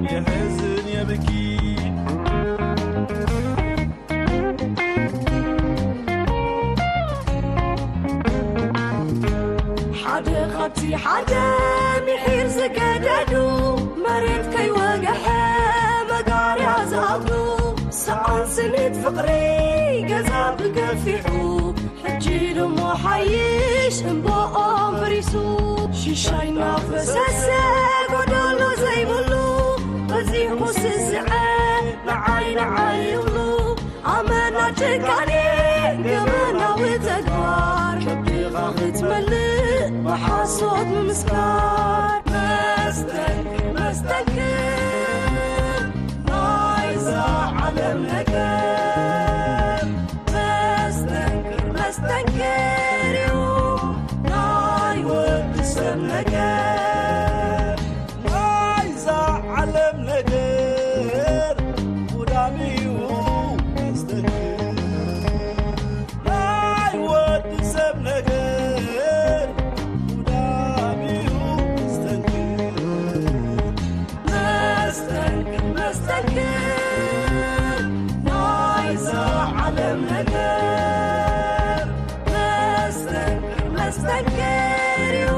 የሕዝን የብኪ። ሓደ ካብቲ ሓደ ምሒር ዝገደዱ፣ መሬት ከይወግሐ መጋርያ ዝኣጉ፣ ሰኣን ስኒት ፍቕሪ ገዛ ብገፊሑ፣ ሕጂ ድሞ ሓይሽ እምባኦም ብሪሱ፣ ሽሻይ እናፈሰሰ ጎደሎ ዘይብሉ፣ በዚሑ ስስዐ ንዓይ ንዓይ ይብሉ። ኣመና ጭካኔ ገበናዊ ተግባር፣ ከብድኻ ክትመልእ ብሓሶት ምምስካር። መስተንክር መስተንክር ናይዛ ዓለም ነገር፣ መስተንክር መስተንክር እዩ ናይ ወዲ ሰብ ነገር። ናይዛ ዓለም ነገር ጉዳም እዩ መስተንክር። ናይ ወዲ ሰብ ነገር ጉዳም እዩ መስተንክር። መስተንክር መስተንክር ናይዛ ዓለም ነገር። መስተንክር መስተንክር እዩ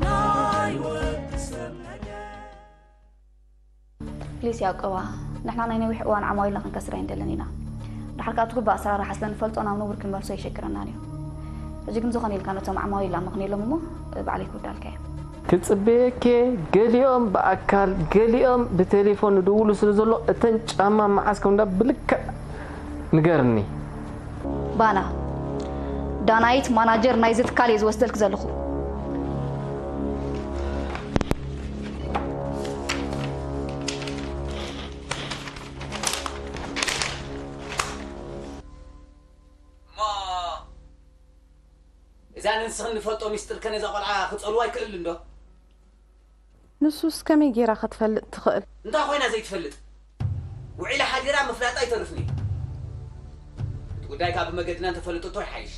ናይ ወዲ ሰብ ነገር። ፕሊስ ያዕቆባ፣ ንሕና ናይ ነዊሕ እዋን ዓማዊልና ክንከስር ኣይንደልን ኢና። ድሓር ከኣ እቲ ግቡእ ኣሰራርሓ ስለ ንፈልጦ ናብ ንቡር ክንመልሶ ኣይሸግረናን እዩ። ሕጂ ግን ዝኾነ ኢልካ ነቶም ዓማዊል ኣመኽንየሎም እሞ ባዕለይ ክውዳልካ እየ። ክጽበየኪ እየ። ገሊኦም ብኣካል ገሊኦም ብቴሌፎን ንድውሉ ስለ ዘሎ እተን ጫማ መዓስ ከም እንዳ ብልክዕ ንገርኒ። ባና ዳናይት ማናጀር ናይዚ ትካል እየ ዝወስደልክ ዘለኹ። እዛ ንንስኽን ንፈልጦ ሚስጥር ከ ነዛ ቆልዓ ክጸልዋ ይክእል እንዶ? ንሱስ ከመይ ጌራ ክትፈልጥ ትኽእል? እንታይ ኮይና ዘይትፈልጥ? ውዒላ ሓዲራ ምፍላጣ ይተርፍኒ። እቲ ጉዳይ ካብ ብመገድና እንተፈልጥቶ ይሓይሽ።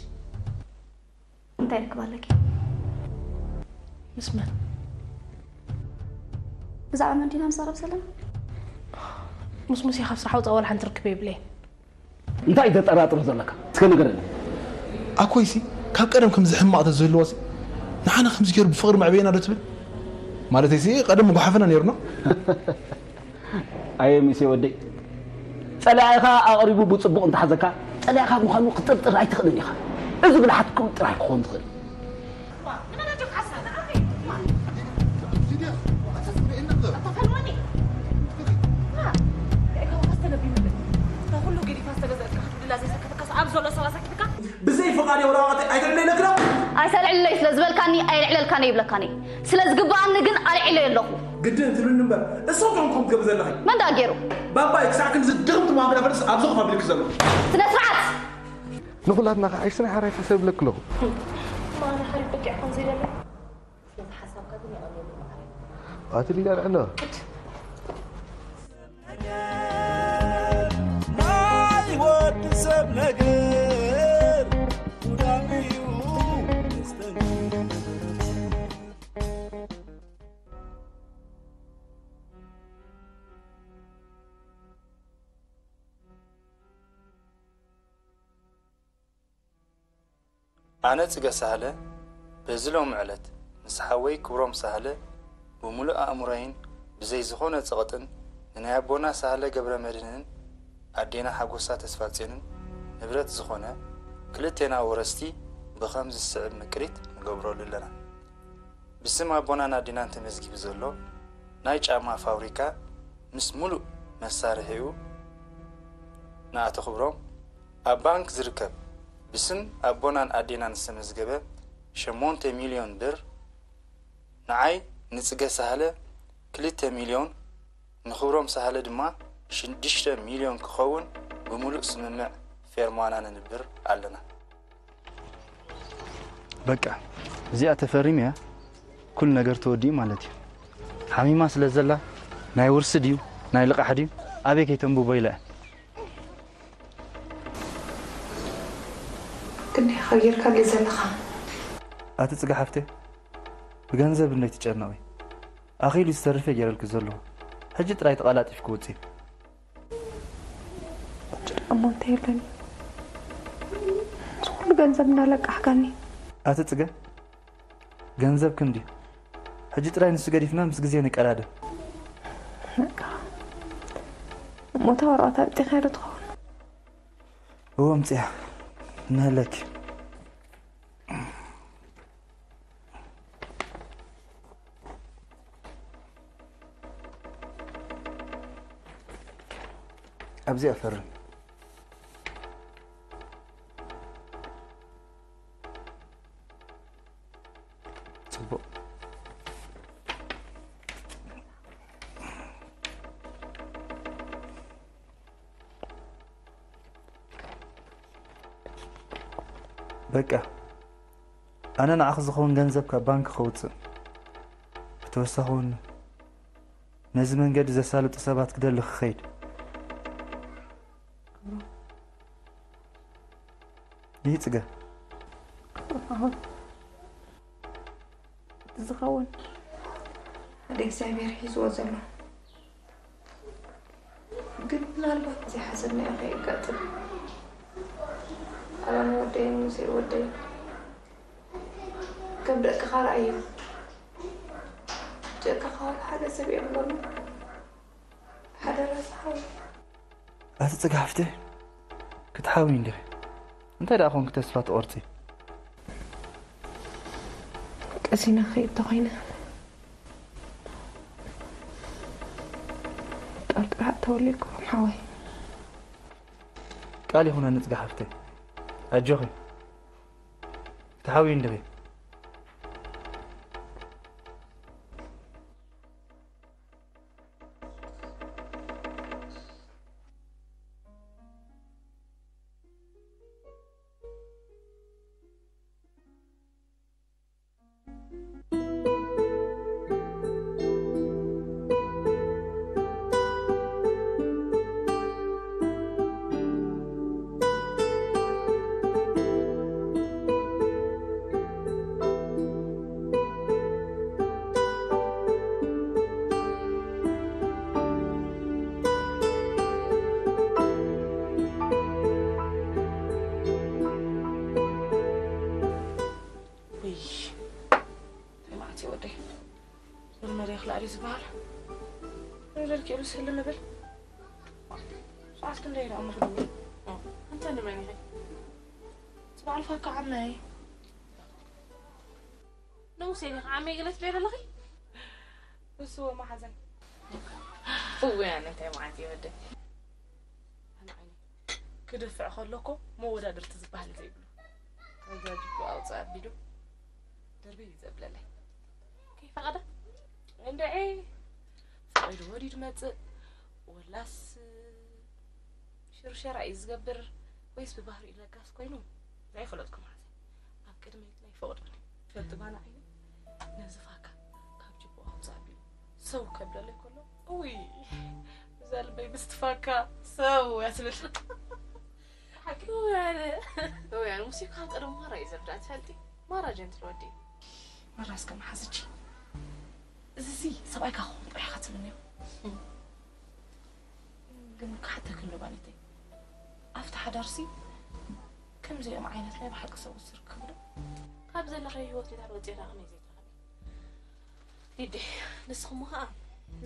እንታይ ርክብ ኣለኪ? ምስ መን? ብዛዕባ መን ዲና ንዛረብ ዘለና? ምስ ሙሴ ካብ ስራሕ ውፃእ ዋላ ሓንቲ ርክብ የብለይን። እንታይ ተጠራጥሮ ዘለካ? እስከ ንገረኒ። ኣኮይሲ ካብ ቀደም ከምዚ ሕማቕ ተዝህልዎሲ ንዓና ከምዚ ገይሩ ብፍቕሪ መዕበየና ዶ ትብል? ማለተይሲ ቀደም መጓሓፈና ነይሩና። ኣየ ሚሴ ወደይ፣ ጸላኢኻ ኣቕሪቡ ብጽቡቕ እንተሓዘካ ጸላኢኻ ምዃኑ ክትጥርጥር ኣይትኽእልን ኢኻ። እዚ ብልሓት ክኡ ጥራይ ክኸውን ዝኽእል። ብዘይ ፍቓድ የውራዋት ኣይተልዕለይ ነግራ። ኣይተልዕለይ ስለ ዝበልካኒ ኣይልዕለልካን እየ ይብለካን እየ። ስለ ዝግብኣኒ ግን ኣልዒለዮ ኣለኹ። ግድን ትብልኒ እምበር እሶም ቶም ከም ትገብር ዘለኺ። መን ደኣ ገይሩ? ባባይ ክሳዕ ክንዚ ድኽምቲ ምዃንኪ ዳፈርስ ኣብ ዝኾፍ ኣቢልኪ ዘሎ። ስነ ስርዓት! ንኹላትና ከዓ ኣይስነ ሓራይ ተሰብለኪ ኣለኹ። ማና ሓሪፍ በቂዕ ከም ዘይደለ ኣቲ ሊዳ ንዕሎ ናይ ወዲ ሰብ ነገር ጉዳም እዩ መስተንክር። ኣነ ጽገ ሳህለ በዚ ሎሚ ዕለት ምስ ሓወይ ክብሮም ሳህለ ብምሉእ ኣእምሮይን ብዘይ ዝኾነ ጸቕጥን ንናይ ኣቦና ሳህለ ገብረመድህንን ኣዴና ሓጎሳ ተስፋጽዮንን ንብረት ዝኾነ ክልቴና ወረስቲ ብኸም ዝስዕብ ምቅሪት ንገብረሉ ኣለና። ብስም ኣቦናን ኣዴናን ተመዝጊቡ ዘሎ ናይ ጫማ ፋብሪካ ምስ ሙሉእ መሳርሒኡ ንኣቶ ክብሮም፣ ኣብ ባንክ ዝርከብ ብስም ኣቦናን ኣዴናን ዝተመዝገበ ሸሞንተ ሚልዮን ብር፣ ንዓይ ንጽገ ሳህለ ክልተ ሚልዮን፣ ንክብሮም ሳህለ ድማ ሽዱሽተ ሚልዮን ክኸውን ብምሉእ ስምምዕ ፌርማና ነንብር ኣለና። በቃ እዚኣ ተፈሪምያ ኩሉ ነገር ተወዲኡ ማለት እዩ። ሓሚማ ስለ ዘላ ናይ ውርሲ ድዩ ናይ ልቓሕ ድዩ ኣበይ ከይተንብቦ ኢላ እያ። ክንደይ ኢኻ ጌርካለይ ዘለኻ? ኣቲ ጽጋ ሓፍተይ ብገንዘብ እንዶ ኣይትጨነቒ። ኣኺሉ ዝተርፍ እየ ጌረልኪ ዘለኹ። ሕጂ ጥራይ ተቐላጢፍኪ ውፂ። እሞ እንታይ የለኒ? እዚ ኩሉ ገንዘብ እናለቃሕካኒ። ኣቲ ፅገ፣ ገንዘብ ክንዲ። ሕጂ ጥራይ ንሱ ገዲፍና ምስ ግዜ ንቀዳደም። በቃ። እሞ እታ ወረቐት ኣምፂኻዮ ዶ ትኸውን? እዎ፣ ኣምፅያ። እናሃለኪ። ኣብዚኣ ፈርም። ፅቡቕ። በቃ፣ ኣነ ንዓኺ ዝኸውን ገንዘብ ካብ ባንክ ከውፅእ፣ ብተወሳኺ እውን ነዚ መንገዲ ዘሳልጡ ሰባት ክደሊ ክኸይድ። ይህ ፅገ። ኣሁን ዝኸውን ሓደ እግዚኣብሔር ሒዝዎ ዘሎ፣ ግን ምናልባት ዘይሓሰብናዮ ከየጋጥም። ኣላም ወደይን ሙሴ ወደይ ከም ደቅኻ ረኣዮም። ደቅኻ ዋላ ሓደ ሰብ የብሎምን። ሓደራ ዝሓወይ። ኣቲ ፅገ ሓፍተይ፣ ክትሓዊ እንዲኺ። እንታይ ደኣ ኾንኪ ተስፋ ትቖርፂ? ቀሲነ ክኸይድ ተኾይነ ቃል ጥራሕ ተወልየኩም ሓወይ። ቃል ይኹነኒ ፅገ ሓፍተይ፣ ኣጆኺ። ክትሓዊ እንዲኺ። ውይ፣ እንታይ መዓት እዩ ወደይ? መርመሪ ይኽላእ ድዩ ዝበሃል? መርመሪ ክኢሉ ስህሊ ምብል። ሰዓት ክንደይ ደኣ እሞ ክድውል? ኣንተ ንመን ኢኺ? ዝበዓል ፋካ ዓመይ። ንሙሴ ዲኺ ዓመይ ገለ ትብሊ ዘለኺ? ንሱ መሓዘን። እውይ፣ ኣነ እንታይ መዓት እዩ ወደይ? ኣነ ዓይኒ ክድፍዕ ከሎ እኮ መወዳድርቲ ዝበሃል ዘይብሉ። ከዛ ጅቡ ኣውፅእ ኣቢሉ ድርብይ እዩ ዘብለለይ። ከይፈቐደ? እንድዒ ፈቒዱ ወዲዱ መፅእ ወላስ ሽርሸራ እዩ ዝገብር ወይስ ብባህሪኡ ለጋስ ኮይኑ? ዘይፈለጥኩ መሓዘይ። ኣብ ቅድመይ ግን ኣይፈቕዶን እዩ። ፈልጢ ባና ዓይኒ ነዚ ፋካ ካብ ጅቡ ኣውፅእ ኣቢሉ ሰው ከብለለይ ከሎ፣ እውይ፣ እዛ ልበይ ምስቲ ፋካ ሰው እያ ትብል። ሓቂ። እውይ፣ ኣነ፣ እውይ፣ ኣነ ሙሴ ካብ ቀደም ማራ እዩ ዘብዳ ትፈልጢ? ማራ ጀንትል ወዲ እዩ። ማራ እስከ መሓዝቺ። እዚ ሲ ሰብኣይካ ክኸውን ጥራሕ ኢኻ ትምንዮ። ግን ክሓተኪ ኣሎ ባኒተይ። ኣብቲ ሓዳርሲ ከምዚኦም ዓይነት ናይ ብሓቂ ሰብኡት ዝርከቡ ዶ? ካብ ዘለኻዮ ህይወት እንድሕር ወፂእኻ ከመይ ዘይትረኽቢ? ሊዲ፣ ንስኺ እሞ ኸዓ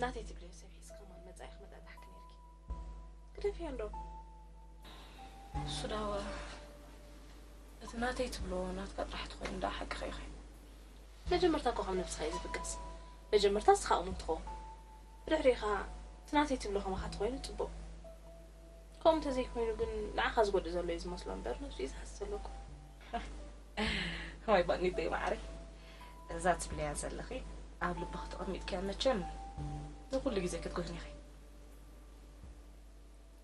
ናተይ ትብልዮ ሰብ ሒዝኪ ከማን መጻኢኺ መጣጣሕኪ ነይርኪ። ግደፍዮ እንዶ። እሱ ዳዋ እቲ ናተይ ትብሎ ናትካ ጥራሕ ትኾይኑ ደኣ ሓቅኺ ኢኺ። መጀመርታ እኮ ካብ ነብስኻ እዩ ዝብገስ። መጀመርታ ንስኻ እሙን ትኸውን። ብድሕሪኻ እቲ ናተይ ትብሎ ከማኻ ተኾይኑ ጽቡቕ። ከምኡ እንተዘይኮይኑ ግን ንዓኻ ዝጎድእ ዘሎ እዩ ዝመስሎ እምበር ነብሱ እዩ ዝሓስብ ዘሎ እኮ። ዋይ ባኒተይ ማዕረይ፣ እዛ ትብልያ ዘለኺ ኣብ ልብኺ ተቐሚጥክያ መቸም ንኹሉ ግዜ ክትጎህኒ ኢኺ።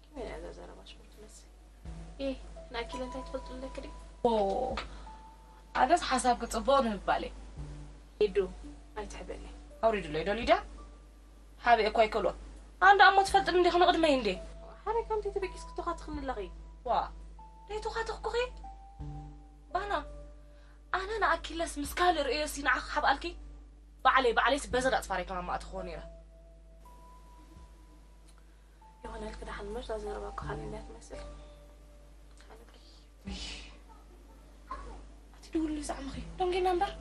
ከመይ እያ እዛ ዘረባ ሽኮር ትመስል? ኤ፣ ንኣኪለ እንታይ ትፈልጡ ኣለኪ ድዩ? ኦ፣ ኣነስ ሓሳብኪ ጽቡቕ ንምባለይ። ሊዱ፣ ኣይትሕበኒ። ኣውሪድለይ ዶ ሊድያ? ሓቢኤ እኳ ኣይክእልዎን። ኣንዳ እሞ ትፈልጥኒ እንዲኺ ንቕድመይ እንዴ? ሓበይ ከምቲ ተበጊስኪ ቶኻትኽኒ ኣለኺ። ዋ፣ ደይተዃተኽኩኺ? ባና፣ ኣነ ንኣኪለስ ምስ ካልእ ርእየሲ ንዓኺ ክሓብኣልኪ? ባዕለይ፣ ባዕለይስ በዘን ኣጽፋረይ ከማን ምኣተኽዎ ነይረ። ይኾነልኪ ደሓን እምበር እዛ ዘረባ እኮ ካልእ እንድያ ትመስል። ኣቲ ድውሉ ይዛዕምኺ ደንጊና እምበር።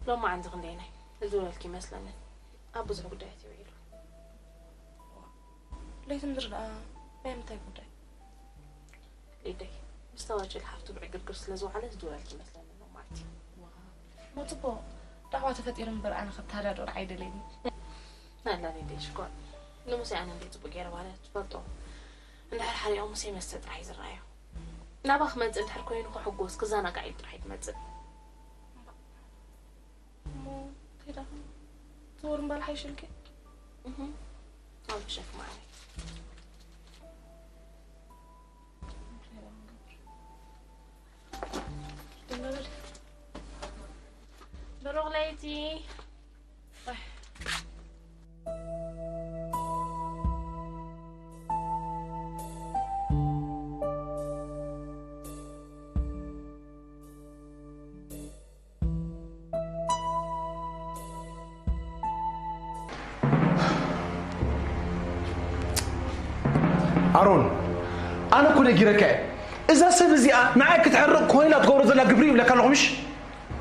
ሎማዓንቲ ክንደይናይ ዝውለልኪ ይመስለኒ። ኣብ ብዙሕ ጉዳያት እዩ ውዒሉ። ለይቲ ምድሪ ደኣ ናይ ምንታይ ጉዳይ? ሊደይ ምስ ተዋጀል ሓፍቱ ብዕግርግር ስለ ዝወዓለ ዝድወለልኪ ይመስለኒ ሎማዓንቲ። እሞ ጽቡቕ ዳዕዋ ተፈጢሩ እምበር ኣነ ክተሃዳድኦ ኣይደለይን። ናላ ሊደይ ሽኮር ንሙሴ ኣነ እንደ ጽቡቕ ገይረ ባለ ትፈልጦ። እንድሕር ሓሪቑ ሙሴ መስተ ጥራሕ እዩ ዝረኣዮ። ናባ ክመጽእ እንድሕር ኮይኑ ክሕጎስ ክዘናጋዕ ኢሉ ጥራሕ እዩ ዝመጽእ። እሞ ከይዳ ትወር እምበል ሓይሽልኪ። እህ፣ ኣብ ብሸክ ማዕረ። ብሩኽ ለይቲ። ኣሮን፣ ኣነ እኮ ነጊረካ እየ። እዛ ሰብ እዚኣ ንዓይ ክትሕርቕ ኮይና ትገብሮ ዘላ ግብሪ ይብለካ ኣለኹ፣ ምሽ?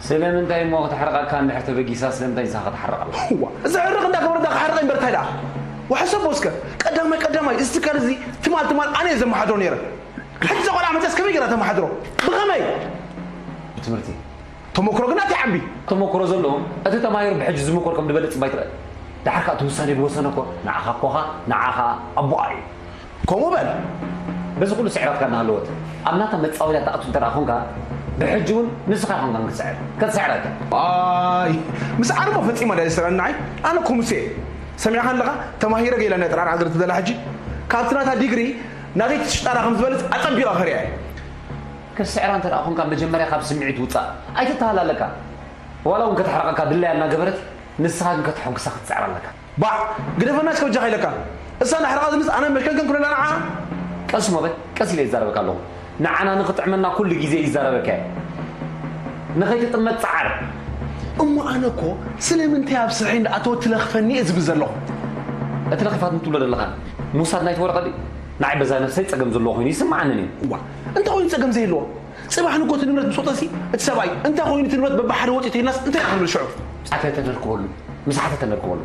ስለምንታይ እሞ ክትሕርቐካ እንድሕር ተበጊሳ፣ ስለምንታይ ንስኻ ክትሓርቕ ኣለካ? እዋ፣ እዚ ሕርቕ እንዳገበረ እንዳ ክሓርቕ እምበር እንታይ ደኣ? ወሐሰቦ እስከ፣ ቀዳማይ፣ ቀዳማይ፣ እዚ ትካል እዚ ትማል፣ ትማል ኣነ እየ ዘመሓድሮ ነይረ። ሕጂ እዛ ቆልዓ መፅያስ ከመይ ገይራ ተመሓድሮ? ብኸመይ? ብትምህርቲ። ተመክሮ ግን ኣቲ ዓቢ። ተመክሮ ዘለዎም፣ እቲ ተማሂሩ ብሕጂ ዝምኮር ከም ዝበልጽ ጽባይ ትኽእል። ደሓር ከኣ እቲ ውሳኔ ዝወሰነ እኮ ንዓኻ ኣኮኻ፣ ንዓኻ ኣቦኣ እዩ። ከምኡ በል። በዚ ኩሉ ስዕራትካ እናሃለወት፣ ኣብ ናታ መጻወድያ ትኣቱ እንተ ደኣ ኾንካ፣ ብሕጂ እውን ንስኻ ኢኻ ኾንካ ክትስዕር፣ ክትስዕር ኣይከ። ኣይ፣ ምስ ዓርሞ ፈጺማ ድያ ዝስዕረኒ ንዓይ? ኣነ እኮ ሙሴ እየ። ሰሚዕኻ ኣለኻ? ተማሂረ ገይላ ናይ ጥራር ሃገር ትደላ ሕጂ። ካብቲ ናታ ዲግሪ፣ ናተይ ትሽጣራ ከም ዝበልጽ ኣጸቢቐ ከሪኣ እየ። ክትስዕራ እንተ ደኣ ኾንካ፣ መጀመርያ ካብ ስምዒት ውጻእ። ኣይትተሃላለካ። ዋላ እውን ከተሕርቐካ ድላያ እናገበረት፣ ንስኻ ግን ከተሐጉሳ ክትጽዕር ኣለካ። ባዕ! ግደፈና እስከ በጃኻ ኢለካ። እሳ እንዳሕረቐትንስ ኣነ መሽከንከን ኩነላ ንዓኣ? ቀስ እሞ በል፣ ቀስ ኢለ ይዛረበካ ኣለኹ። ንዓና ንኽጥዕመና ኩሉ ግዜ ይዛረበካ እየ። ንኸይትጥመት ጽዓር። እሞ ኣነ እኮ ስለምንታይ ኣብ ስርሐይ እንዳኣተወት ትለኽፈኒ እየ ዝብል ዘለኹ። እቲ ለኺፋትኒ ትብሎ ዘለኻ ምውሳድ ናይቲ ወረቐት ድዩ? ንዓይ በዛ ነብሰይ ጸገም ዘለዎ ኮይኑ ይስምዓንን እዩ። እዋ፣ እንታይ ኮይኑ ጸገም ዘይህልዎ? ጽባሕ ንግሆ እቲ ንብረት ምስ ወጸሲ፣ እቲ ሰብኣይ፣ እንታይ ኮይኑ እቲ ንብረት በብሓደ ወጺኡ ተይልናስ እንታይ ኢና ክንብል ሽዑ? ኣተ ተነርክበሉ፣ ምስ ኣተ ተነርክበሉ።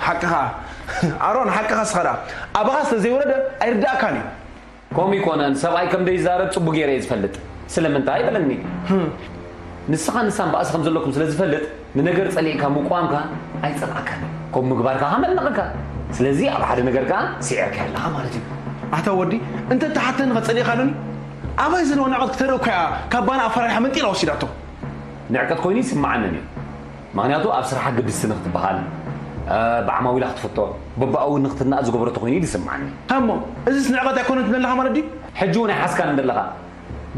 ሓቅኻ፣ ኣሮን፣ ሓቅኻ እስኻ ደኣ። ኣባኻ ስለ ዘይወረደ ኣይርድኣካን እዩ። ከምኡ ይኮነን፣ ሰብኣይ ከም ዘይዛረብ ጽቡቅ ገይረ እየ ዝፈልጥ። ስለምንታይ በለኒ። ህም። ንስኻ ንሳን ባእሲ ከም ዘለኩም ስለ ዝፈልጥ፣ ንነገር ጸሊእካ ምቋምካ ኣይጸልኣካን። ከምኡ ምግባርካ ከኣ መድነቐካ። ስለዚ ኣብ ሓደ ነገር ከኣ ስዒርካዮ ኣለኻ ማለት እዩ። ኣታ ወዲ፣ እንተ እተሓተኒ ከጸሊእካ ኣለኒ? ኣባይ ዘለዋ ንዕቀት ክተርኢ እኮ እያ ካባና ኣፈራሪሓ መንጢላ ወሲዳቶ። ንዕቀት ኮይኑ ይስምዓንን እዩ። ምኽንያቱ ኣብ ስራሓ ግድስቲ ንኽትበሃል፣ እ፣ ብዓማዊላ ክትፍቶ፣ በብኣኡ ንኽትነኣ ዝገበረቶ ኮይኑ እዩ ዝስምዓኒ። እሞ፣ እዚስ ንዕቀት ኣይኮነትን ዘለኻ ማለት ድዩ? ሕጂ እውን ኣይሓዝካን ዘለኻ።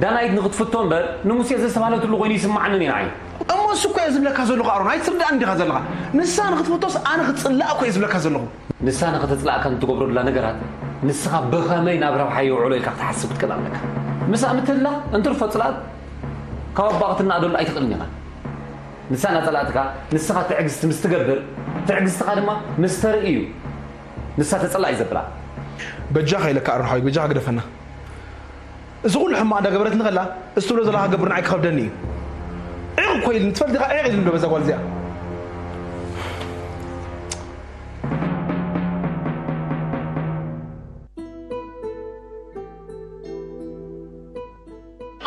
ዳናይት ንኽትፍቶ እምበር ንሙሴ ዘስተባህለትሉ ኮይኑ ይስምዓንን እዩ ንዓይ። እሞ እሱ እኮ እየ ዝብለካ ዘለኹ ኣሮን፣ ኣይትርድኣን ዲኻ ዘለኻ? ንሳ ንኽትፍቶስ ኣነ ክትጽላእ እኮ እየ ዝብለካ ዘለኹ። ንሳ ንኽተጽላእካ ንትገብሮ ዘላ ነገራት ንስኻ ብኸመይ ናብ ረብሓ የውዕሎ ኢልካ ክትሓስብ ክትክእል ኣለካ። ምስኣ ምትህልላኽ እንትርፎ ጽልኣት ካብ ኣቦኣ ክትነኣደሉ ኣይትኽእልን ኢኻ። ንሳ እናጸላእትካ ንስኻ ትዕግስቲ ምስ ትገብር ትዕግስትኻ ድማ ምስ ተርኢ እዩ ንሳ ተጸላኢ ዘብላ። በጃኻ ኢለካ ኣሮን ሓወይ፣ በጃኻ ግደፈና። እዚ ኩሉ ሕማቕ እንዳገበረትኒ ከላ፣ እዚ ትብሎ ዘለኻ ክገብር ንዓይ ክኸብደኒ እዩ። ዒቕ እኮ ኢልኒ፣ ትፈልጥ ዲኻ ዒቕ ኢልኒ ዶ በዛ ጓል እዚኣ?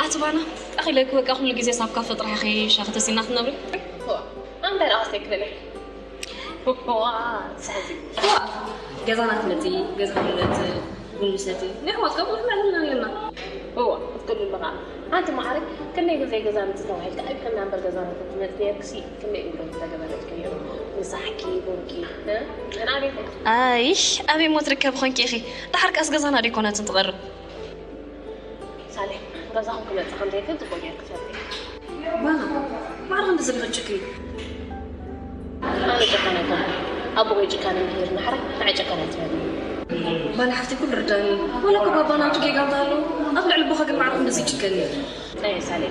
ኣቲ ባና፣ ጠኺለኪ በቃ ኩሉ ግዜ ሳብ ካፈ ጥራሕ ኢኺ ሻሂ ተሲና ክትነብሪ? እዋ፣ ኣንታይ ደኣ ክስተይ ክደለ? እዋ፣ ሳዚ። እዋ፣ ገዛና ክትመጺ፣ ገዛ ክንመጽእ፣ ቡን ምሰቲ፣ ናይ ኣሕዋትካ ብዙሕ ምዕልልና ኣለና። እዋ፣ ክትቅልሉ ከኣ። ኣንቲ መዓረይ፣ ክንደይ ግዜ ገዛ ምጽእ ተባሂልካ፣ ኣይብሕና እምበር ገዛና ክትመጽእ ነይርክሲ፣ ክንደይ እግሪ ዝተገበረልኪ ነይሩ። ምሳሕኪ፣ ቡንኪ፣ እ? ጨና ቤት። ኣይሽ፣ ኣበይ እሞ ትርከቢ ኾንኪ ኢኺ? ደሓር ከኣስ ገዛና ደይኮነትን ትቐርብ? ሳሌ፣ ገዛኹም ክመጽእ ከም ዘይክእል ጽቡቕ ጌርኪ ትፈልጢ። ባና፣ ማዕረ ክንድዚ ዲኺ ትጭክኒ? ኣነ ጨካን ኣይኮንኩን። ኣቦ ወይ ጭካነ እንድሕር ናሕረ፣ ንዓይ ጨካን ኣይትበልኒ። ባና ሓፍተይ፣ ኩሉ ርዳኒ። ወላ እኮ ባባና ኣብቲ ጌጋ እንተሃለወ፣ ኣብ ልዕሊ ኣቦኻ ግን ማዕረ ክንድዚ ይጭከን እዩ። ኣየ ሳሌ፣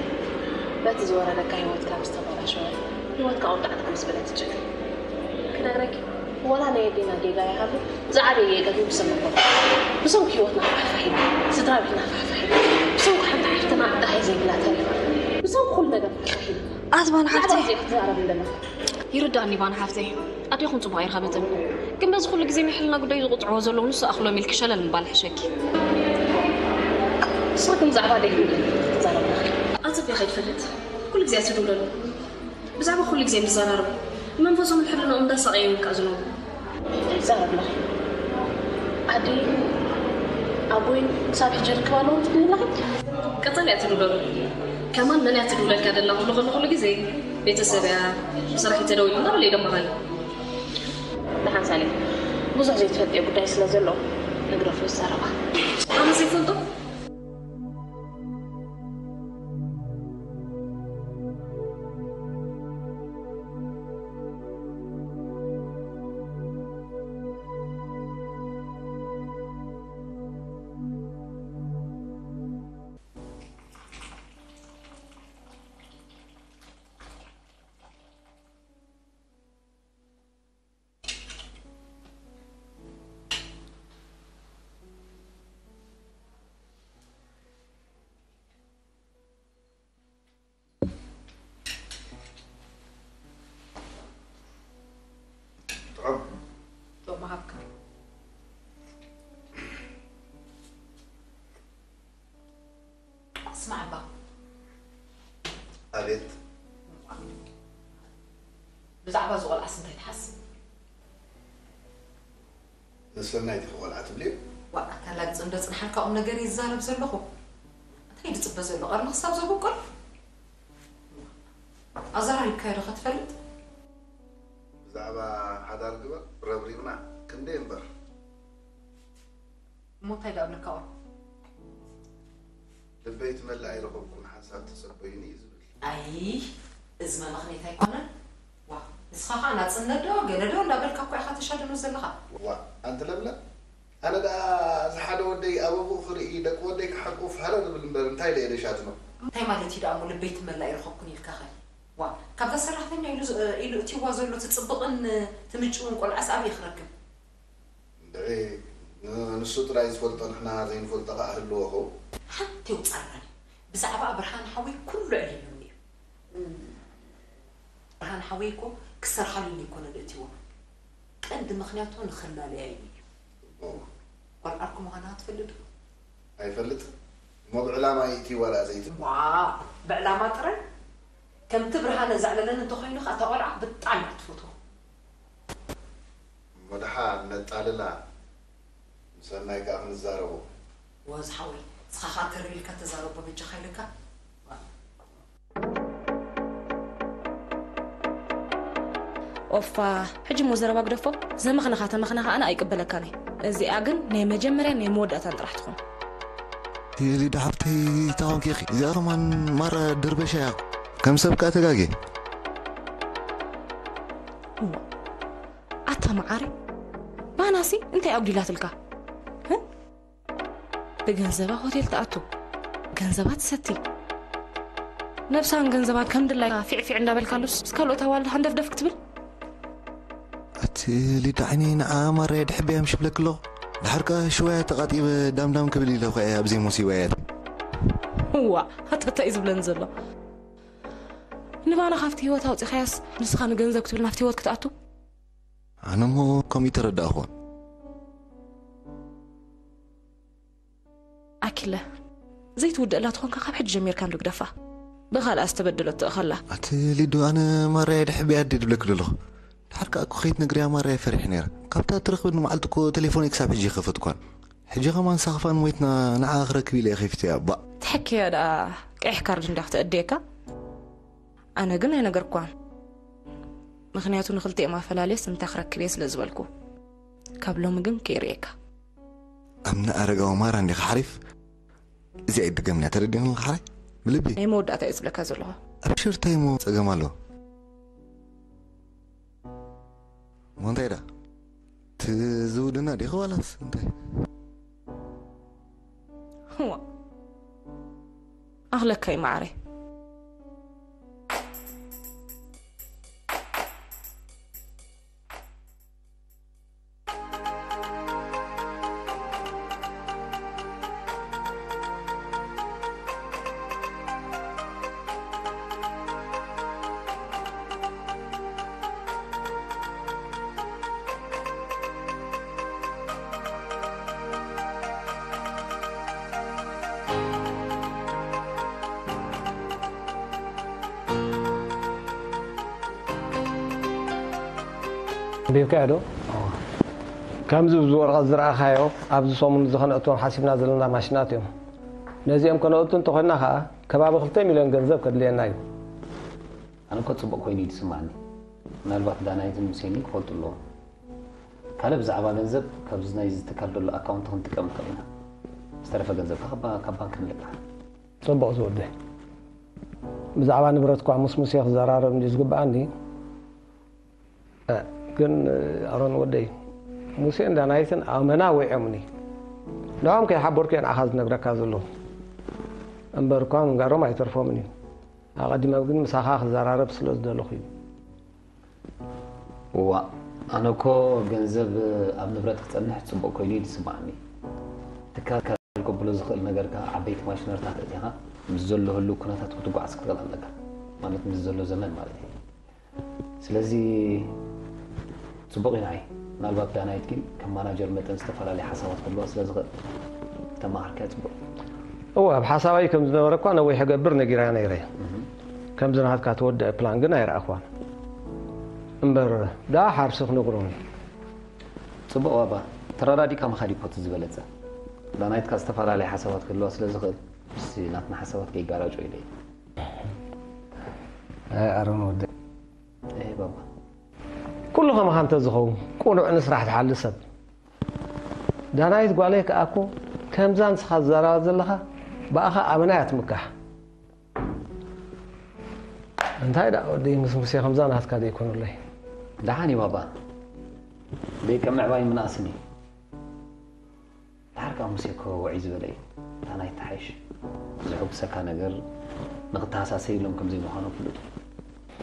በቲ ዝወረደካ ህይወትካ ምስ ተበላሸወ፣ ህይወትካ እውን ጣዕጥዕ ምስ በለት ትጭክን። ክነግረኪ፣ ወላ ናይ ኣዴና ጌጋ ይሃሉ ዝዓበየ ጌጋ ግን ብሰንኮ። ብሰንኩ ህይወትና ፋሕፋሕ ኢሉ፣ ስድራ ቤትና ፋሕፋሕ ኢሉ፣ ብሰንኩ ሓንቲ ሓፍትና ደሃይ ዘይብላ ተሪፋ፣ ብሰንኩ ኩሉ ነገር ፋሕፋሕ ኢሉ። ኣዝማን ሓፍተይ። ብዛዕባ ዘይክትዛረብ እንደና። ይርዳእኒ ባን ሓፍተይ። ኣዴኹም ጽቡቕ ኣይርኸበትን። ግን በዚ ኩሉ ግዜ ናይ ሕልና ጉዳይ ዝቑጽዕዎ ዘለዉ ንሱ ኣኽሎም ኢልኪ ሸለል ምባል ሕሸኪ። ንስኻ ግን ብዛዕባ ኣዴኹም ክትዛረብ ኣለኺ። ኣጸቢኻ ይትፈልጥ። ኩሉ ግዜ ኣትድውለሉ። ብዛዕባ ኩሉ ግዜ ንዘራረቡ። መንፈሶምን ሕልናኦም እንዳሳቐየ እውን ከኣ ዝነብሩ። ይዛረብ ኣለኹ። ኣደይን ኣቦይን ክሳብ ሕጂ ርክብ ኣለዎም ትብሊ ኣለኺ? ቀጸል እያ ትድውለሉ። ከማን መን እያ ትድውለልካ ደላ ክብሎ ከሎ ኩሉ ግዜ ቤተሰብ እያ፣ ብስራሕ እዩ ተደዊሉ እንዳበለ ይደምቐኒ። ደሓን ሳሌ፣ ብዙሕ ዘይትፈልጥዮ ጉዳይ ስለ ዘሎ ንግደፎ ይዛረባ። ኣነ ዘይፈልጦ ጥዑም። ጥዑም ሃብካ። ስማዕ እባ። ኣቤት። ብዛዕባ እዚ ቆልዓስ እንታይ ትሓስብ? ንሰናይ ዲኺ ቆልዓ ትብልዮ? ዋእ፣ ኣታ ላግጺ እንዶ ጽንሓልካ ቁም ነገር እየ ዝዛረብ ዘለኹ። እንታይ ድጽበ ዘሎ? ቀርኒ ክሳብ ዘብቁል? ኣዘራሪብካዮ ዶ ኸትፈልጥ? ብዛዕባ ሓዳር ግበር ረብሪብና ክንደይ እምበር። እሞ እንታይ ደኣ እብለካ ቁሩብ? ልበይ ትመልእ ኣይረኸብኩን፣ ሓንሳብ ተጸበዩኒ እዩ ዝብል። ኣይ፣ እዚ መመኽኔት ኣይኮነን። ዋእ፣ ንስኻ ኸኣ ናጽነት ዶ ገለ ዶ እንዳበልካ እኮ ኢኻ ተሻድኖ ዘለኻ። ዋእ፣ ኣንቲ ለምለም፣ ኣነ ደኣ እዚ ሓደ ወደይ ኣበብኡ ክርኢ፣ ደቂ ወደይ ክሓቁፍ ሃረር እብል እምበር እንታይ ኢለ እየ ደሻትኖ? እንታይ ማለት እዩ ደኣ እሞ ልበይ ትመልእ ኣይረኸብኩን ኢልካኸ? ዋእ፣ ካብዛ ሰራሕተኛ ኢሉ ዝ-፣ ኢሉ እትይዋ ዘሎ ትጽብቕን ትምጭውን ቆልዓስ ኣበይ ክረክብ? እንድዒ፣ ን-፣ ንሱ ጥራይ ዝፈልጦ ንሕና ዘይንፈልጦ ኸኣ ህልዎ ኸው? ሓንቲ የውጻእናኒ። ብዛዕባ ብርሃን ሓወይ ኩሉ ኣዕሊሉኒ እዩ። ብርሃን ሓወይ እኮ ክሰርሓሉኒ ኣይኮነን እትይዋ። ቀንዲ ምኽንያቱ ንኽላለያ ኢሉ እዩ። እሞ? ጓል ዓርኩ ምዃና ትፈልጥ ዶ? ኣይፈልጥን። እሞ ብዕላማ እዩ እትይዋ ደኣ ዘይትብል? ዋእ፣ ብዕላማ ጥራይ? ከምቲ ብርሃነ ዘዕለለኒ እንተኾይኑ ኸኣ እታ ቆልዓ ብጣዕሚ እያ ትፈትዎ። እሞ ደሓን ነጣልላ፣ ምሰናይ ከኣ ክንዛረቦ። ወዝ ሓወይ፣ ንስኻ ኸኣ ተር ኢልካ ተዛረቦ በጃኻ ኢለካ። ኦፋ፣ ሕጂ እሞ ዘረባ ግደፎ፣ ዘመኽነኻ ተመኽነኻ ኣነ ኣይቅበለካን እየ። እዚኣ ግን ናይ መጀመርያን ናይ መወዳእታን ጥራሕ ትኹን። ሊዳ ሓብተይ፣ እንታይ ኾንኪ ኢኺ? እዚኣ ከማን ማራ ድርበሻ እያ። ከም ሰብ ከኣ ተጋግየ። እዋ፣ ኣታ መዓረይ፣ ባናሲ እንታይ ኣጉዲላትልካ? ህ? ብገንዘባ ሆቴል ትኣቱ፣ ገንዘባ ትሰቲ። ነብሳን ገንዘባን ከም ድላይካ ፊዕፊዕ እንዳበልካሉስ፣ ምስ ካልኦት ኣዋልድ ሃንደፍደፍ ክትብል? ኣቲ ሊዳ ዓይነይ፣ ንዓ ማራየ ድሕበያ ምሽ ብለኪ ኣለኹ። ድሓር ከኣ ሽዋያ ተቓጢበ ዳምዳም ክብል ኢለ እኮ እየ ኣብዚ ሞሲባያ። እዋ፣ ኣታ እንታይ እዩ ዝብለኒ ዘሎ? ንባና ካብቲ ህይወት ኣውጺኻያስ፣ ንስኻ ንገንዘብ ክትብል ናብቲ ህይወት ክትኣቱ? ኣነ እሞ ከምኡ ተረዳእኽዎን። ኣኪለ፣ ዘይትውድእላ ተኾንካ ካብ ሕጂ ጀሚርካ እንዶ ግደፋ። ብኻልኣ ዝተበደለት ትእኸላ። ኣቲ ሊዱ፣ ኣነ ማራየ ድሕበያ ድየ ድብለኪ ዘለኹ። ድሓር ከኣ እኮ ከይትነግርያ ማራየ ፈሪሐ ነይረ። ካብታ ትረኽበኒ መዓልቲ እኮ ቴሌፎነይ ክሳብ ሕጂ ኣይከፈትኳን። ሕጂ ከማን ሳኽፋን ሞይትና ንዓ ክረክብ ኢለ እየ ከፊተያ፣ ባእ። ተሐክያ ደኣ ቀይሕ ካርድ እንድያ ክተእድየካ። ኣነ ግን ኣይነገርኳን። ምኽንያቱ ንኽልቲኦም ኣፈላልየስ እንታይ ክረክብ እየ ስለ ዝበልኩ። ካብ ሎሚ ግን ከይርእየካ። ኣምነ ኣረጋዊ ማራ እንዲኻ ሓሪፍ። እዚኣ ኣይትድገምንያ፣ ተረዲእኒ ኣለኻ ሓራይ? ብልቢ። ናይ መወዳእታ እየ ዝብለካ ዘለኹ። ኣብሽር፣ እንታይ እሞ ጸገም ኣሎ? እሞ እንታይ ደኣ? እቲ ዝውድና ዲኺ ዋላስ እንታይ? እዋ። ኣኽለካ እዩ መዓረይ። ቢብካዮ ዶ? ከምዚ ኣብዚ ወረቐት ዝረኣኻዮ ኣብዚ ሰሙን እዚ ከነእትዎም ሓሲብና ዘለና ማሽናት እዮም። ነዚኦም ከነእቱ እንተኾይንና ኸኣ ከባቢ ክልተ ሚልዮን ገንዘብ ከድልየና እዩ። ኣነ እኮ ጽቡቕ ኮይኑ እዩ ዝስማዓኒ። ምናልባት ዳናይትን ሙሴን ክፈልጡ ኣለዎም። ካልእ ብዛዕባ ገንዘብ ካብዚ ናይዚ ትካል ዘሎ ኣካውንት ክንጥቀም ንኽእል ኢና። ዝተረፈ ገንዘብ ከኣ ካብ ባንክ ንልቃሕ። ጽቡቕ ዝወደይ። ብዛዕባ ንብረት እኳ ምስ ሙሴ ክዘራረብ እንድዩ ዝግብኣኒ። ግን ኣሮን ወደይ፣ ሙሴን ዳናይትን ኣመና ወዒኦምኒ። ንዕኦም ከይሓበርኩ እየ ንዓኻ ዝነግረካ ዘለኹ። እምበር እኳ ምንጋሮም ኣይተርፎምን እዩ። ኣቐዲመ ግን ምሳኻ ክዘራረብ ስለ ዝደለኹ እዩ። እዋ ኣነ እኮ ገንዘብ ኣብ ንብረት ክጸንሕ ጽቡቕ ኮይኑ እዩ ዝስምዓኒ። ትካል ከብሎ ዝኽእል ነገር ከኣ ዓበይቲ ማሽነርታት ኣእቲኻ ምስ ዘሎ ህሉው ኩነታት ክትጓዓዝ ክትኽእል ኣለካ። ማለት ምስ ዘሎ ዘመን ማለት እዩ። ስለዚ ጽቡቕ እዩ ንዓይ። ምናልባት ዳናይት ግን ከም ማናጀር መጠን ዝተፈላለየ ሓሳባት ክህልዋ ስለ ዝኽእል ተማሃርካያ ጽቡቕ እዩ። እወ ኣብ ሓሳባይ ከም ዝነበረ እኳ ነዊሕ ገብር ነጊራ ነይረ። ከምዚ ናትካ ተወደአ ፕላን ግን ኣይረኣኽዋን። እምበር ደኣ ሓርሲ ክነግሮም እዩ። ጽቡቕ ባባ፣ ተረዳዲእካ ምኻድ እዩ እኮ እቲ ዝበለጸ። ዳናይት ከኣ ዝተፈላለየ ሓሳባት ክህልዋ ስለ ዝኽእል ምስቲ ናትና ሓሳባት ከይጋራጮ ኢለ እየ። ኣይ ኣሮን ወደይ። እይ ባባ። ኩሉ ከማኻ እንተዝኸውን ቁኑዕ ንስራሕ ትሓሊ ሰብ። ዳናይት ጓለይ ከኣ እኮ ከምዛ ንስኻ ትዛረባ ዘለኻ ብኣኻ ኣመና እያ ትምካሕ። እንታይ ደኣ ወደይ ምስ ሙሴ ከምዛ ናትካ ደይኮኑለይ። ደሓን እዩ ባባ። ደይቀምዕ ባይ ምንኣስን እዩ። ድሓር ከኣ ሙሴ እኮ ውዕይ ዝበለ እዩ። እታ ናይ ተሓይሽ ዘሐጉሰካ ነገር ንኽተሃሳሰ ኢሎም ከም ዘይምዃኖም ፍሉጥ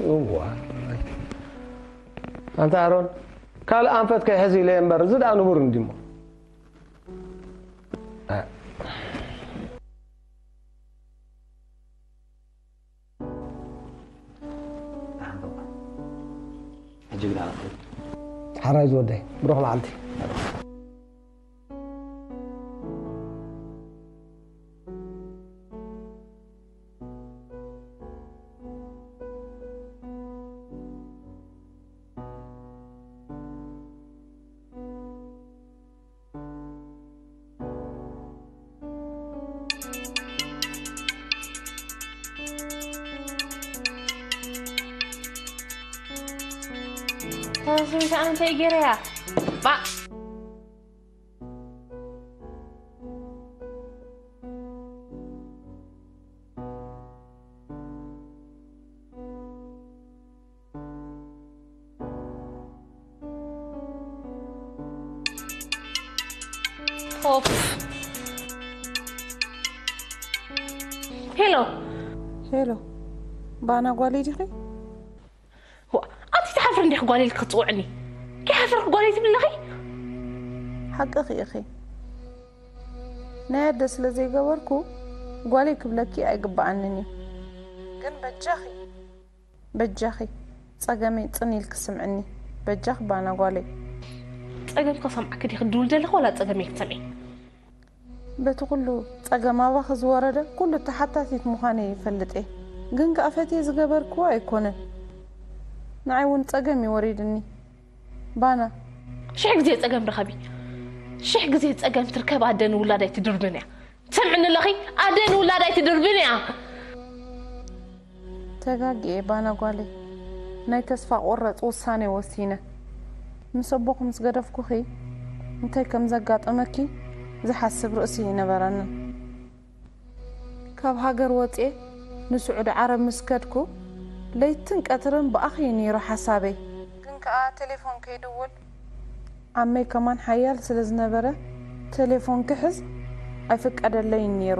እዩ። እዋይ ኣንታ ኣሮን ካልእ ኣንፈት ከይሕዝ ኢለ እየ እምበር እዚ ደኣ ንቡር እንዲሞ። ሕጂ ግዳ ንኽእል። ሓራይ ዝወደይ ብሩኽ መዓልቲ። ተወሰነ ሰዓት እንታይ ገይረያ? ባእ። ኦፍ። ሄሎ። ሄሎ፣ ባና ጓለይ ዲኺ? ዋ፣ ኣቲ ትሓፍሪ እንዲኺ ጓለይ ኢልኪ ክትጽውዕኒ? ከይሓፈርኪ ጓለይ ትብሊ ኣለኺ? ሓቅኺ ኢኺ። ናይ ኣደ ስለ ዘይገበርኩ ጓለይ ክብለኪ ኣይግብኣንን እዩ። ግን በጃኺ፣ በጃኺ ጸገመይ ጽን ኢልኪ ስምዕኒ። በጃኺ ባና ጓለይ። ጸገም ከሰምዓኪ ዲኺ ትድውሊ ዘለኺ ዋላ ጸገመይ ክትሰምዒ? በቲ ኩሉ ጸገም ኣባኺ ዝወረደ ኩሉ ተሓታቲት ምዃነይ ይፈልጥ እየ። ግን ከኣ ፈትየ ዝገበርክዎ ኣይኮነን። ንዓይ እውን ጸገም እዩ ወሪድኒ። ባና። ሽሕ ግዜ ጸገም ርኸቢ። ሽሕ ግዜ ጸገም ትርከብ ኣደ ንውላዳ ኣይትድርብን እያ። ትሰምዕኒ ኣለኺ? ኣደ ንውላዳ ኣይትድርብን እያ። ተጋግየ ባና ጓለይ፣ ናይ ተስፋ ቆረጽ ውሳኔ ወሲነ። ምስ ኣቦኺ ምስ ገደፍኩኺ እንታይ ከም ዘጋጠመኪ ዝሓስብ ርእሲ ኣይነበረንን። ካብ ሃገር ወጽየ ንስዑዲ ዓረብ ምስ ከድኩ ለይትን ቀትርን ብኣኺ እዩ ነይሩ ሓሳበይ። ግን ከኣ ቴሌፎን ከይድውል ዓመይ ከማን ሓያል ስለ ዝነበረ ቴሌፎን ክሕዝ ኣይፍቀደለይን ነይሩ።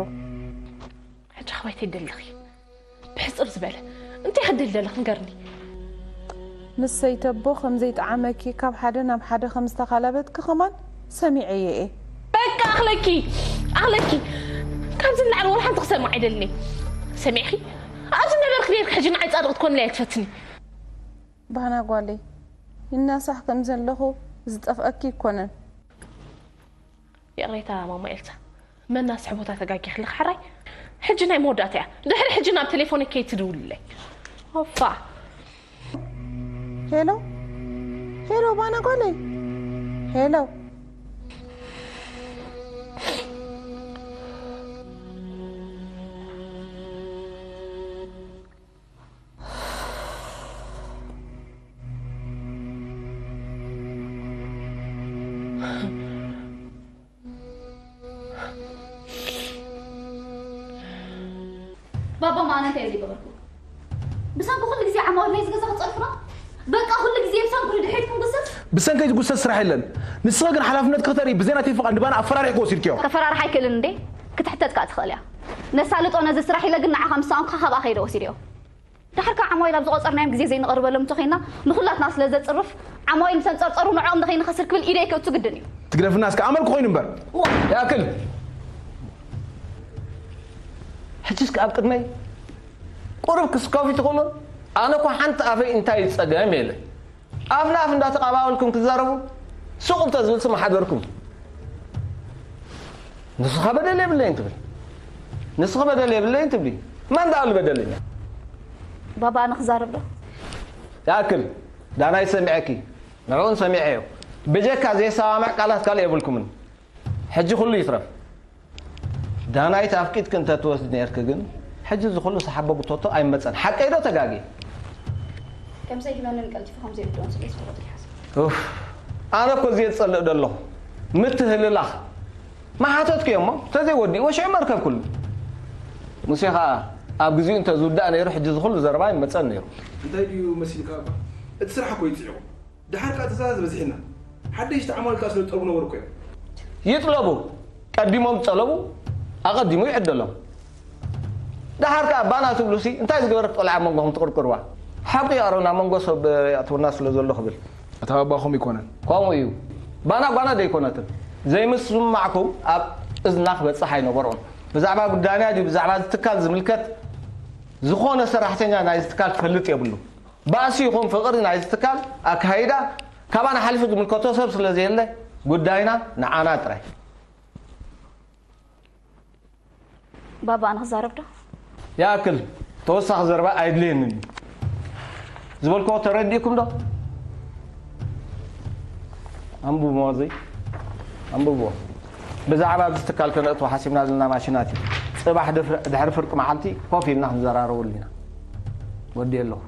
ሕጂ ኣበይ ትደሊ ኣለኺ? ብሕጽር ዝበለ እንታይ ክትደሊ ኣለኺ ንገርኒ። ምስ ሰይተቦ ከም ዘይጠዓመኪ ካብ ሓደ ናብ ሓደ ከም ዝተኻለበትኪ ከማን ሰሚዐዮ እየ። በቃ ኣኽለኪ ኣኽለኪ። ካብዚ ንላዕሊ ወላ ሓንቲ ክሰምዕ ኣይደልን እየ። ሰሚዕኺ? ኣብዚ ነበርኪ ነይርኪ ሕጂ ንዓይ ጻድቕ ትኮንለይ ኣይትፈትኒ። ባህና ጓለይ ይናሳሕ ከም ዘለኹ ዝጠፍኣኪ ኣይኮነን። ይቕሬታ ማማ ኤልሳ፣ መናስሒ ቦታ ተጋጊኺ ኣለኺ ሓራይ። ሕጂ ናይ መወዳእታ እያ። ድሕሪ ሕጂ ናብ ቴሌፎነይ ከይትድውልለይ። ኦፋ። ሄሎ ሄሎ፣ ባና ጓለይ። ሄሎ። ባባ፣ ማነ እንታይ ዘይገበርኩ? ብሰንኩ ኩሉ ግዜ ዓማዊል ናይዚ ገዛ ክጸርፉና? በቃ ኩሉ ግዜ ብሰንኩ ንድሕሪት ክንጉሰስ? ብሰንከይ ዝጉሰስ ስራሕ የለን። ንስኺ ግን ሓላፍነትኪ ክተርኢ ብዘይ ናተይ ፍቓድ ንባና ኣፈራሪሕኪ ወሲድክዮ። ከፈራርሓ ኣይክእልን እንዴ? ክትሕተት ከኣ ትኽእል እያ። ነሳልጦ ነዚ ስራሕ ኢለ ግን ንዓኻ ምሳኹም ካኻብኣ ከይደ ወሲደዮ። ድሓር ከኣ ዓማዊል ኣብ ዝቖጸርናዮም ግዜ ዘይንቐርበሎም እንተኾይንና ንኹላትና ስለ ዘጽርፍ ዓማዊል ምስ ኣንጸርጸሩ ንዕኦም ንኸይንኸስር ክብል ኢደይ ከእቱ ግድን እዩ። ትግደፍና እስከ ኣመልኩ ኮይኑ እምበር። ይኣክል። ሕጂ እስከ ኣብ ቅድመይ ቁሩብ ክስከፉ ትኽእሉ? ኣነ እኮ ሓንቲ ኣፈይ እንታይ እዩ ጸገም የለ። ኣፍ ንኣፍ እንዳተቓባበልኩም ክትዛረቡ ሱቕ እንተዝብል ስም ሓደርኩም። ንስኻ በደል የብለይን ትብል፣ ንስኺ በደል የብለይን ትብሊ። መን ደኣ ኣሉ በደለኛ? ባባ ኣነ ክዛረብ ዶ? ይኣክል፣ ዳናይ ሰሚዐኪ፣ ንዕኡን ሰሚዐዮ። ብጀካ ዘየሰማምዕ ቃላት ካልእ የብልኩምን። ሕጂ ኩሉ ይትረፍ። ዳናይት ኣፍቂድኪ እንተትወስዲ ነይርኪ ግን ሕጂ እዚ ኩሉ ሰሓቦ ጉቶቶ ኣይመጸን። ሓቀይ ዶ ተጋግየ? ከም ዘይህበንን ቀልጢፉ ከም ዘይርድኦን ስለ ዝፈለጡ ይሓስብ። ኡፍ፣ ኣነ እኮ እዚ የጸልእ ደለኹ። ምትህልላኽ። ምሓተትኩ እየ እሞ፣ ተዘይወዲእዎ ሽዑ መርከብ ኩሉ። ሙሴ ኸኣ ኣብ ግዜኡ እንተዝውዳእ ነይሩ ሕጂ እዚ ኩሉ ዘረባ ኣይመጸን ነይሩ። እንታይ ድዩ መሲልካ እባ? እቲ ስራሕ እኮ እዩ ጽዒቑ። ደሓር ከኣ ትእዛዛት በዚሕና። ሓደሽቲ ዓማዊል ከኣ ስለ ዝጠልቡ ነበሩ እኮ እዮም። ይጥለቡ። ቀዲሞም ዝጠለቡ ኣቐዲሙ ይዕደሎም። ደሓር ከኣ ባና ትብሉሲ እንታይ ዝገበረት ቆልዓ ኣብ መንጎኹም ትቕርቅርዋ? ሓቁ እዩ ኣሮን ኣብ መንጎ ሰብ የእትወና ስለ ዘሎ ክብል። እታ ባባኹም ኣይኮነን። ከምኡ እዩ። ባና ጓና ደይኮነትን። ዘይምስምማዕኩም ኣብ እዝና ክበጽሕ ኣይነበሮን። ብዛዕባ ጉዳይና ድዩ ብዛዕባ እዚ ትካል ዝምልከት ዝኾነ ሰራሕተኛ ናይዚ ትካል ክፈልጥ የብሉ። ባእሲ ይኹን ፍቕሪ ናይዚ ትካል ኣካይዳ ካባና ሓሊፉ ዝምልከቶ ሰብ ስለ ዘየለ ጉዳይና ንዓና ጥራይ። ባባ ኣነ ክዛረብ ዶ? ይኣክል ተወሳኺ ዘረባ ኣየድልየንን እዩ። ዝበልክዎ ተረዲእኩም ዶ? ኣንብብዎ እዚ ኣንብብዎ። ብዛዕባ ኣብዚ ትካል ከነእትዎ ሓሲብና ዘለና ማሽናት እዩ። ጽባሕ ድሕሪ ፍርቂ መዓልቲ ኮፍ ኢልና ክንዘራረበሉ ኢና። ወዲ ኣለኹ።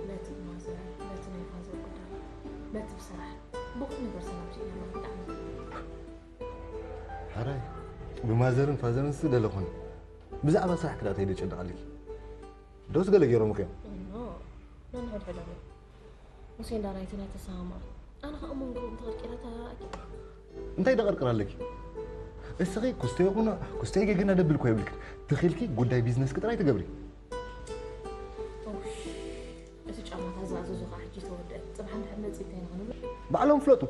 ነቲ ብማዘር ነቲ ናይ ፋዘር ጉዳይ ነቲ ብስራሕ ብኩሉ ነገር ሰላም ስኢናና ብጣዕሚ ሓራይ ብማዘርን ፋዘርን ስ ደለኹን ብዛዕባ ስራሕ ክዳተይ ደጨንቕ ኣለኪ ዶስ ገለ ገይሮም እዮም ኖ ነንሕድሕዶም እዮም ሙሴ እንዳ ናይትን ኣይተሰማምዑን ኣነ ከዓ መንጎኦም ተቐርቂረ ተራራእኪ እንታይ ደቐርቅር ኣለኪ እስኺ ኩስተዮ ቁኖዕ ኩስተዮ ጌግና ደብል ኮ የብልክን ተኺልኪ ጉዳይ ቢዝነስኪ ጥራይ ትገብሪ እቲ ጫማታት ዝኣዘዙ ከዓ ሕጂ ተወደአ ፅባሕ እንድሕር መፂ እንታይ ንኽንብል ባዕሎም ፍለጡ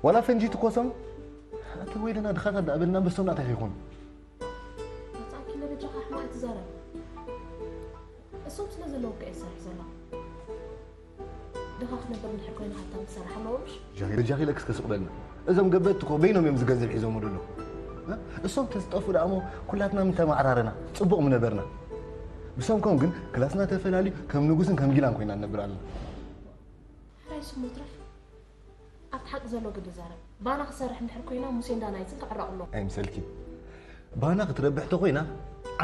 ዋላ ፈንጂ ትኮሶም ኣቲ ወይለና ድኻታት ዳኣበልና በሶም ናታይ ከይኮኑ መፃኪ ለበጃኻ ኣሕማቕ ኣይትዛረብ እሶም ስለ ዘለዉ ከ እየ ዝሰርሕ ዘለኹ ድኻ ክትነብር እንድሕር ኮይንኻ እታ ትሰርሕ ኣለዎ ምሽ ጃኺ ጃኺለ ክስከ ስቕ በልና እዞም ገበትቲ እኮ በይኖም እዮም ዝገንዘብ ሒዞሞ ደለዉ እሶም ተዝጠፉ ደኣ እሞ ኩላትና ምተማዕራረና ጽቡቕ ምነበርና ብሰንኮም ግን ክላስና ተፈላልዩ ከም ንጉስን ከም ጊላን ኮይና ንነብር ኣለና ሕራይ ስሙ ትረፍ ኣብቲ ሓቂ ዘሎ ግዲ ዛረብ ባና ክሰርሕ እንድሕር ኮይና ሙሴ እንዳ ናይትን ክዕረቕ ኣለዎ ኣይምሰልኪ ባና ክትረብሕ ተኮይና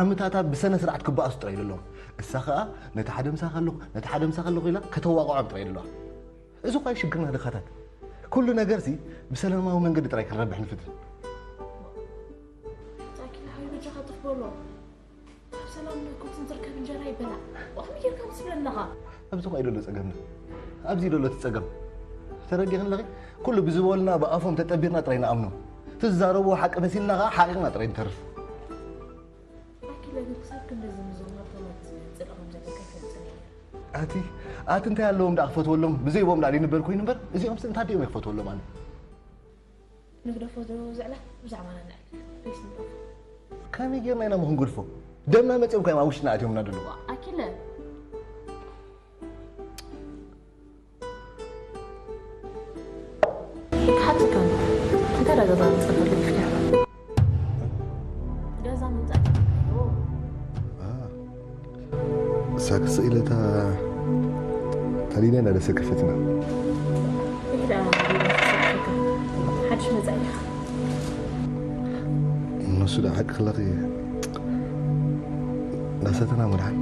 ዓመታታ ብሰነ ስርዓት ክበኣሱ ጥራይ ደለዎም እሳ ከኣ ነቲ ሓደ ምሳኻ ኣለኹ ነቲ ሓደ ምሳኻ ኣለኹ ኢላ ከተዋቕዖም ጥራይ ደለዋ እዚ ኳይ ሽግርና ድኻታት ኩሉ ነገርሲ ብሰላማዊ መንገዲ ጥራይ ክንረብሕ ንፍትን ዛኪ ንሓዩ በጃኻ ጥፍ በሎ ኣብ ሰላም ነኩትን ዝርከብ እንጀራ ይበላዕ ወኽሚ ጌርካ ምስ ብለናኻ ኣብዚ ኳይ ደሎ ጸገምና ኣብዚ ደሎ እቲ ጸገም ተረዲኽን ኣለኺ ኩሉ ብዝበሉና ብኣፎም ተጠቢርና ጥራይ ንኣምኖም ትዛረብዎ ሓቂ መሲልና ኸዓ ሓቂቕና ጥራይ ንተርፍ ለግብ ክሳብ ክንድዚ ምዝዋር ተመልስ ጽድቕም ዘለካ ኣይፈልጥን እየ። ኣቲ ኣቲ እንታይ ኣለዎም ደኣ ክፈትወሎም? ብዘይቦም ደኣ ይንበር ኮይኑ እምበር፣ እዚኦም ስ እንታይ ድዮም ክፈትወሎም ኣነ? ንግደፎ ዶ ዝዕላ ብዛዕባና ንዕላ። ፕሊስ ንግደፎ። ከመይ ጌርና ኢና ምኽንግድፎ? ደምና መጺኦም ካዮም ኣብ ውሽጥና ኣትዮምና ደለዉ። ኣኪለ። ክሓተካ እንተ ገዛ ምጻእ ገዛ ምጻእ ሳክስ ኢለታ ታሊና እንዳደሰ ከፈትና። ሓድሽ መጻኢ ኢኻ። እነሱ ደኣ ሓቂ ክለኺ ናሰተና ሙድሓን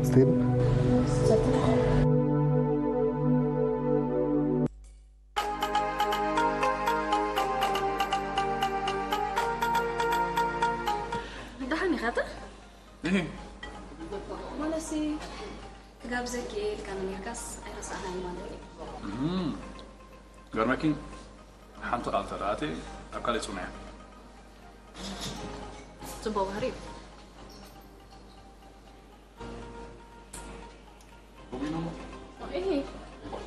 ስቴል ደሓን ኢኻ ተ? እህ። ማለትሲ ክጋብዘኪ እየ ኢልካ ነሚርካስ ኣይረሳዕናይ ማለት እዩ። እም። ገርመኪ ሓንቲ ቃል ተዳኣተ ኣብ ካልእ ጽሙያ። ጽቡቕ ባህሪ እዩ። እሂ።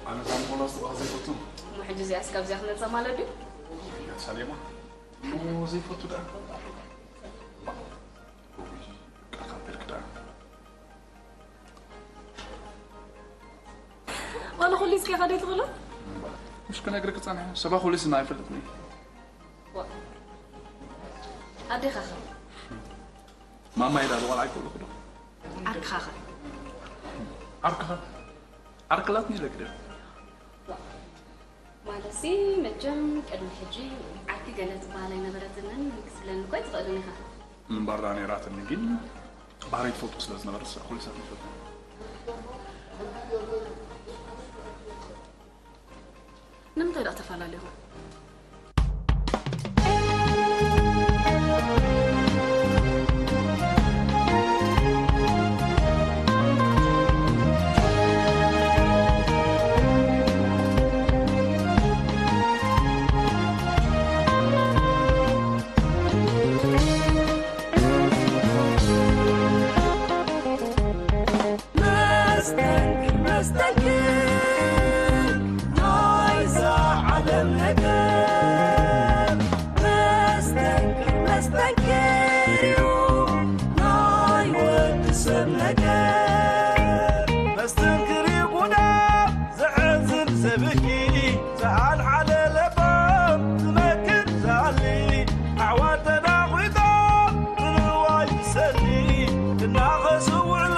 ኣነ እዛ ንኮላስ ዝበሃል ዘይፈቱ። እሞ ሕጂ እዚኣስ ካብዚኣ ክመጽእ ማለት ድዩ? እያ ሳሌማ። እሞ ዘይፈቱ ደኣ። ቃልካ በልክ ደኣ። ዋላ ኩሉ እስከ ከደይ ትኽእሎ? ምሽ ክነግርክ ጸኒሐ። ሰባ ኩሉ ስና ኣይፈልጥኒ። ዋ። ኣዴኻ ኸ? ማማ ኢላ ዝቆልዓ ኣይክእልኩ ዶ? ዓርክኻ ኸ? ዓርክኻ? ዓርክላትኒ ኢለክ ድየ? ዋ። ማለትሲ መቸም ቅድሚ ሕጂ ዓርኪ ገለ ትበሃል ኣይነበረትንን ክትብለኒ እኮ ኣይትኽእልን ኢኻ። እምበራ ነይራትኒ ግን ባህሪ ትፈልጡ ስለ ዝነበረ ስራሕ ኩሉ ሰብ ይፈልጥ። ንምንታይ ደኣ ተፈላለኹም? መስተንክር መስተንክር ናይዛ ዓለም ነገር መስተንክር መስተንክር እዩ ናይ ወዲ ሰብ ነገር መስተንክር እዩ ጉዳም ዘሕዝን ዘብኪ ዝሓልሓለ ለባም ዝመክር ዝሃሊ ኣሕዋት ተናኺቶም ንዋይ ይሰሊ ክናኸሱ ውዕሉ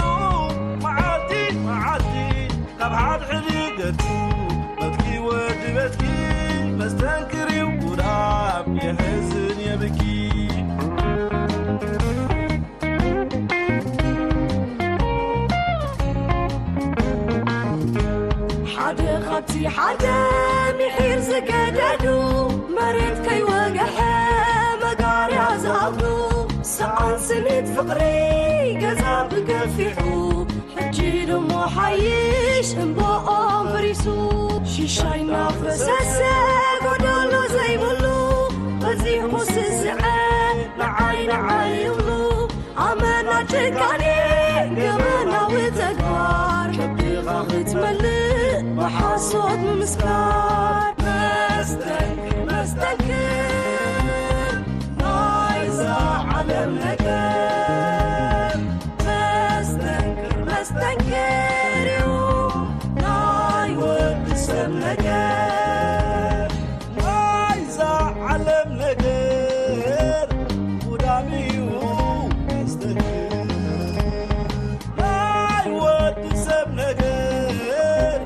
መዓልቲ መዓልቲ ካብ ሓድሕድ ይገድፉ በትኪ ወዲ በትኪ መስተንክር እዩ ጉዳም የሕዝን የብኪ። ሓደ ካብቲ ሓደ ምሒር ዝገደዱ መሬት ከይወገሐ መጋርያ ዝኣብዱ ሰኣን ስኒት ፍቕሪ ገዛ ብገፊሑ ሕጂ ድሞ ሓይሽ እምባኦም በሪሱ ሽሻይ እናፈሰሰ ጎደሎ ዘይብሉ በዚሑ ስስዐ ንዓይ ንዓይ ይብሉ ኣመና ጭካኔ ገበናዊ ተግባር ከብድኻ ክትመልእ ብሓሶት ምምስካር መስተንክር መስተንክር ናይዛ ዓለም ነገር መስተንክር መስተንክር እዩ ናይ ወዲ ሰብ ነገር ናይዛ ዓለም ነገር ጉዳም እዩ መስተንክር ናይ ወዲ ሰብ ነገር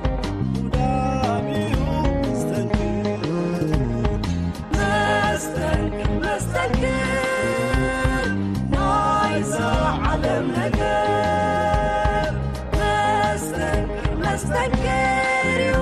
ጉዳም እዩ መስተንክር መስተንክር መስተንክር ናይዛ ዓለም ነገር መስተንክር መስተንክር እዩ